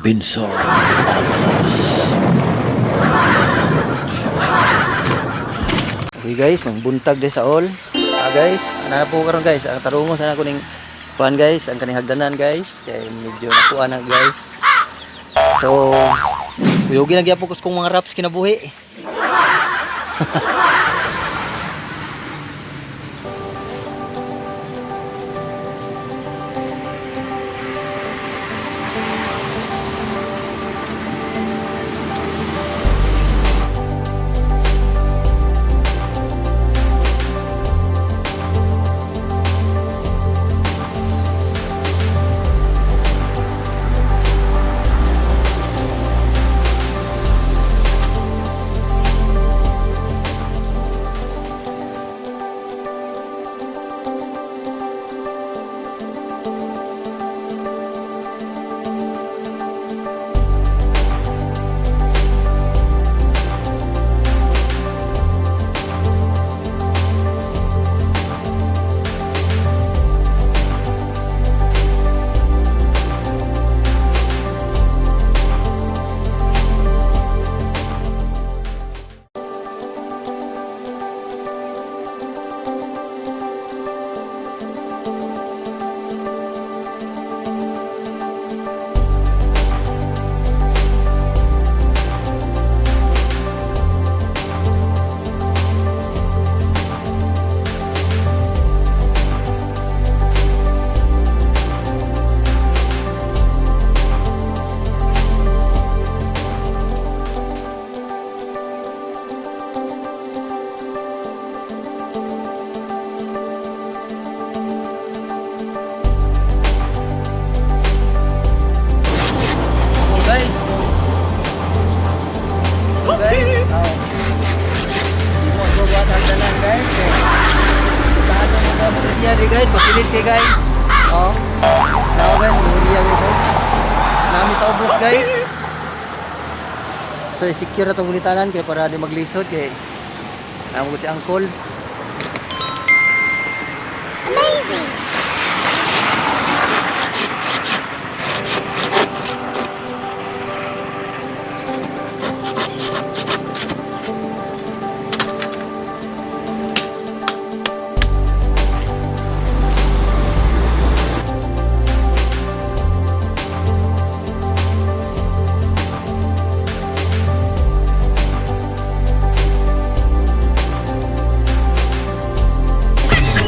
Binsar Abbas. Okay guys, mangbuntag de sa all. Ah guys, ana na po karon guys, ang tarungo sana ko ning kuan guys, ang kaning hagdanan guys, kay medyo nakuha na guys. So, kuyogin na gyapon ko kong mga raps kinabuhi. So guys, so guys, oh, di mo ko buhat hagdanan guys. Kay, tahan mo ba mga diya di guys, mapilit kay guys. Oh, now guys, mga diya guys. Nami sa obros guys. So secure na tong gunitanan kay para di maglisod kay namo si Uncle. Amazing!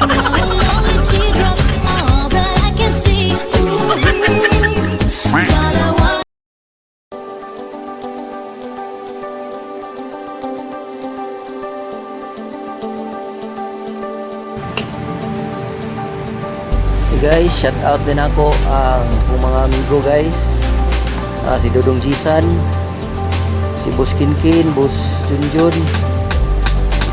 Only teardrops are all that I can see. Ooh, but I want. Hey guys, shout out din ako ang akong mga amigo guys. Ah, si Dodong Jisan, si Boss Kinkin, Boss Junjun.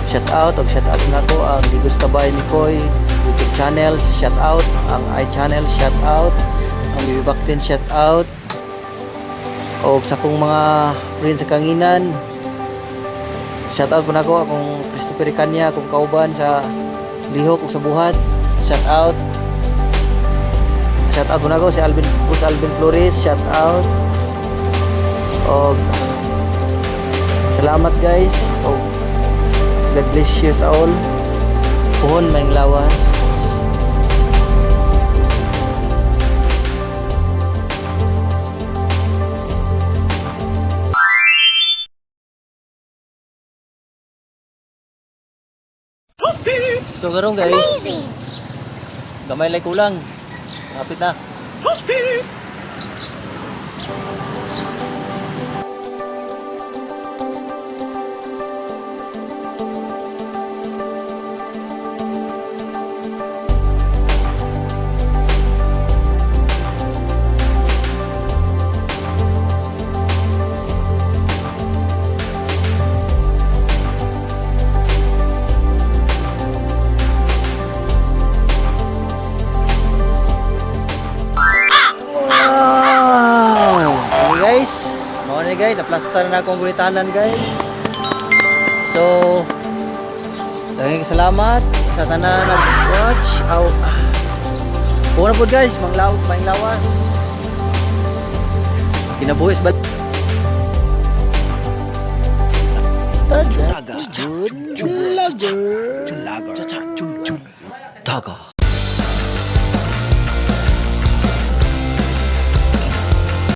Shout out og shout out nako ang Digos Tabay Mikoy YouTube channel, shout out ang i channel, shout out ang Bibi Baktin, shout out. Og sa akong mga friends sa Kanginan. Shout out po nako akong Christopher Canya, akong kauban sa lihok ug sa buhat. Shout out. Shout out muna ko si Alvin, Boss Alvin Flores, shout out. Og salamat guys. Og God bless you sa all. Puhon maing lawas. So karon guys, Amazing! gamay lay kulang. Kapit na. Wow! Okay guys, mao ni guys, naplastar na akong gulitanan guys. So, daghang salamat sa tanan nag-watch. Aw, ah. Puro po guys, manglaw, maing lawas. Kinabuhis ba? Taga Jun Vlogger.